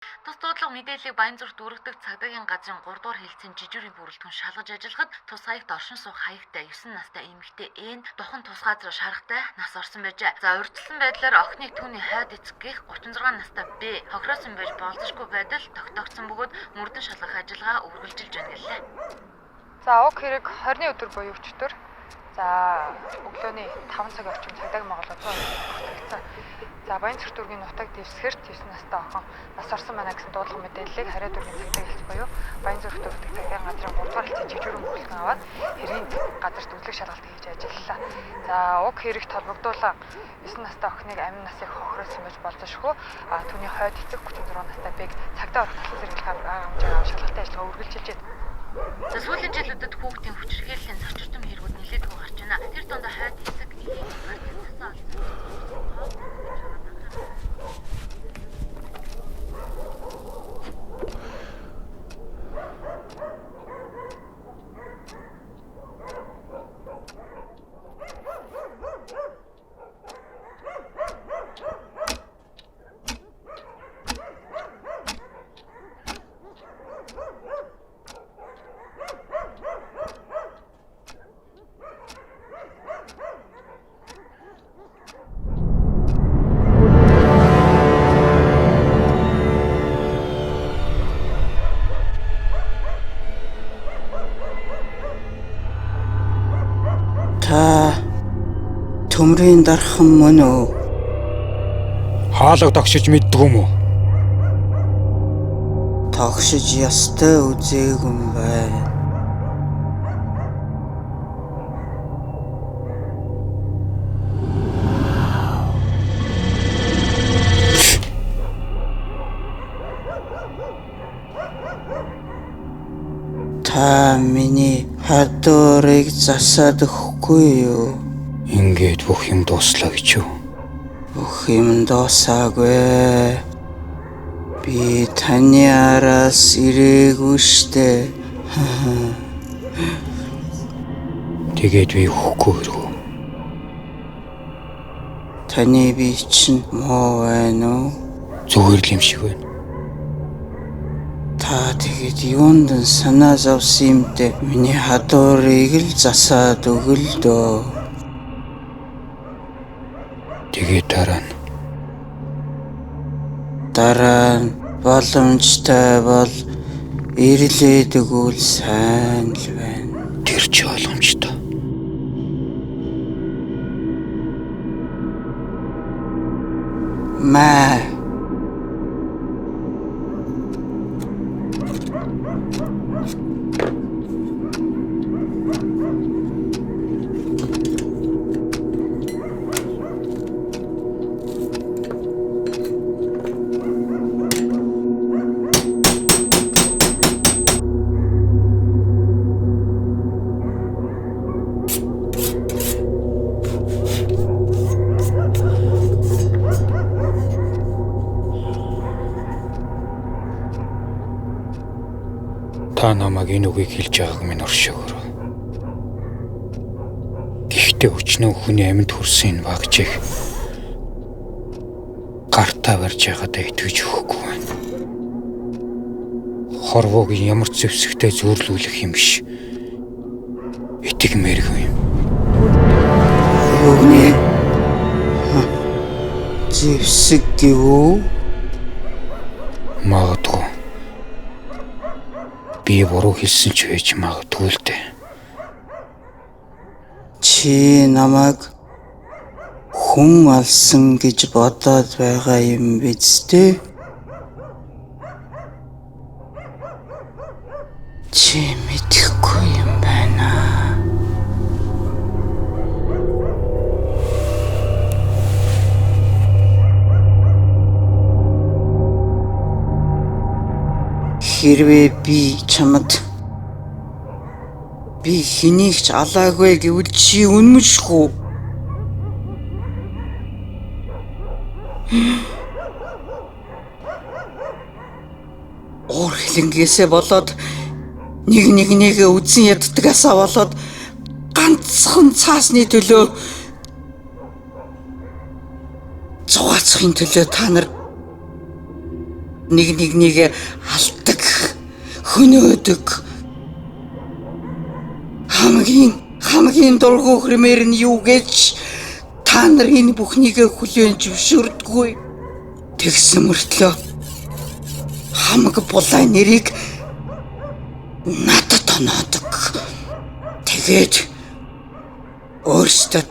Тус дуудлага мэдээллийг Баянзүрх дүүрэгдэх цагдаагийн газрын 3 дугаар хэлтсийн жижүүрийн бүрэлдэхүүн шалгаж ажиллахад тус хаягт оршин суух хаягтай 9 настай эмэгтэй Н духан тус газар шарахтай нас орсон байжээ. За урьдчилсан байдлаар охиныг түүний хойд эцэг гэх 36 настай Б хохироосон байж болзошгүй байдал тогтоогдсон бөгөөд мөрдөн шалгах ажиллагаа үргэлжилж байна гэлээ. За уг хэрэг 20-ны өдөр буюу өчигдөр за өглөөний 5 цагийн орчим цагдаагийн Монгол 102 тогтсон. За Баянзүрх дүүргийн нутаг дэвсгэрт 9 настай охин нас орсон байна гэсэн дуудлага мэдээллийг Харьяа дүүргийн цагдаагийн хэлц буюу Баянзүрх дүүрдэг цагдаагийн газрын 3 дугаар хэлцийн чижүүрэн бүрэлдэхүүн аваад хэргийн газарт үзлэг шалгалт хийж ажиллалаа. За уг хэрэгт холбогдуулан 9 настай охиныг амин насыг хохироосон байж болзошгүй. А түүний хойд эцэг 36 настай Бэг цагдаа орох талсан сэргийлэх арга хэмжээгээр шалгалтын ажиллагаа үргэлжилж байна. За сүүлийн жилүүдэд хүүхдийн хүчирхийллийн цочирдом хэрэгүүд нэлээдгүй гарч байна. Тэр дундаа хойд эцэг эхийн гарт насаа олсон Та төмрийн дархан мөн үү? Хаалга тогшиж мэддэг юм уу? Тогшиж ёстой үзээгүй юм байна. Та миний хадуурыг засаад өгөхгүй юу? Ингээд бүх юм дууслаа гэж юу? Бүх юм дуусаагүй. Би таны араас ирээгүй штэ. Тэгээд би өгөхгүй хэрэг. Таны бие чинь муу байна уу? Зүгээр л юм шиг байна. Та тэгэд юунд нь санаа зовсон юм дээ? Миний хадуурыг л засаад өгөл дөө. Тэгээд дараа нь Дараа нь боломжтой бол ирлээд өгвөл сайн л байна. Тэр чи ойлгомжтой. Маа. Та намайг энэ үгийг хэлж байгааг минь оршоогоорой. Гэхдээ өчнөө хүний амьд хүрсэн энэ багжийг гартаа барьж байгаадаа итгэж өгөхгүй байна. Хорвоог ямар ч зэвсэгтэй зөөрлүүлэх юм биш. Итгэмээргүй юм. Юуны зэвсэг гэв үү? Магадгүй. Би буруу хэлсэн ч байж магадгүй л дээ. Чи намайг хүн алсан гэж бодоод байгаа юм биз дээ? Чи мэдэхгүй юм байна. Хэрвээ би чамд би хэнийг ч алаагүй гэвэл чи үнэмшгүй. Уур хилэнгээсээ болоод нэг нэгнийгээ үзэн яддгаасаа болоод ганцхан цаасны төлөө зугаацахын төлөө та нар Нэг нэгнийгээ алдаг, хөнөөдөг. Хамгийн дургүй хэрмээр нь юу гэж та нар энэ бүхнийгээ хүлээн зөвшөөрдөггүй. Тэгсэн мөртлөө хамаг булай нэрийг надад оноодог. Тэгээд өөрсдөө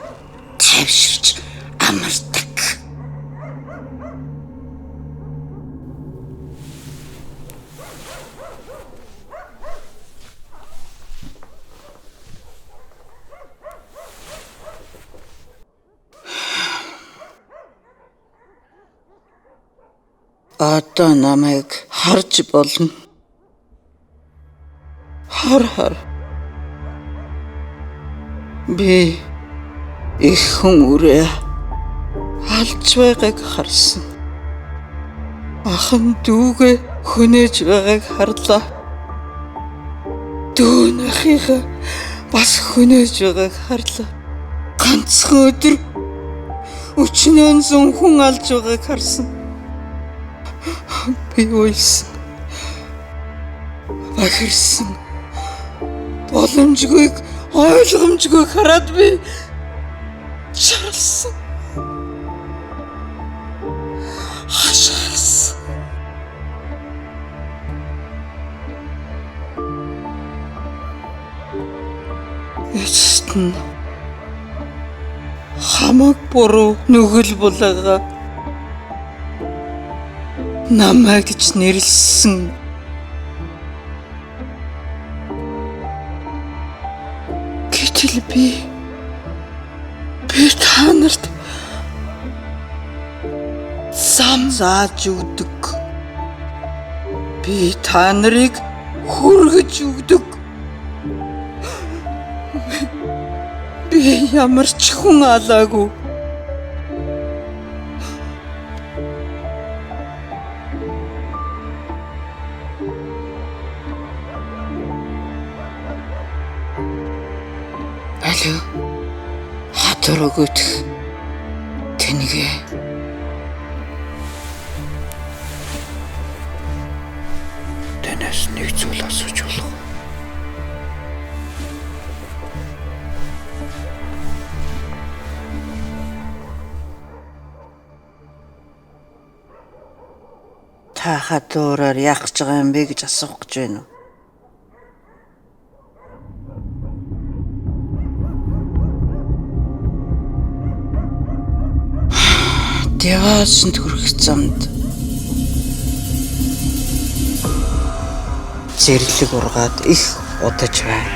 тайвширч амардаг. Одоо намайг харж болно. Хар. Би их хүн үрээ алж байгааг харсан. Ахан дүүгээ хөнөөж байгааг харлаа. Дүү нахийнхаа бас хөнөөж байгааг харлаа. Ганцхан өдөр 49 хүн алж байгааг харсан. Би уйлсан. Бахирсан. Боломжгүйг ойлгомжгүй хараад би чарлсан. Хашаалсан. Эцэст нь хамаг буруу нүгэл булаага намайг гэж нэрлсэн. Гэтэл би та нарт зам зааж өгдөг. Би та нарыг хүргэж өгдөг. Би ямар ч хүн алаагүй. Алуу. Хатар өгөх тэнгээ. Танаас нэг зүйл асууж болох уу? Та хадуураар яах гэж байгаа юм бэ гэж асуух гэж байна уу? Деваасанд хүрэх замд зэрлэг ургаад их удаж байна.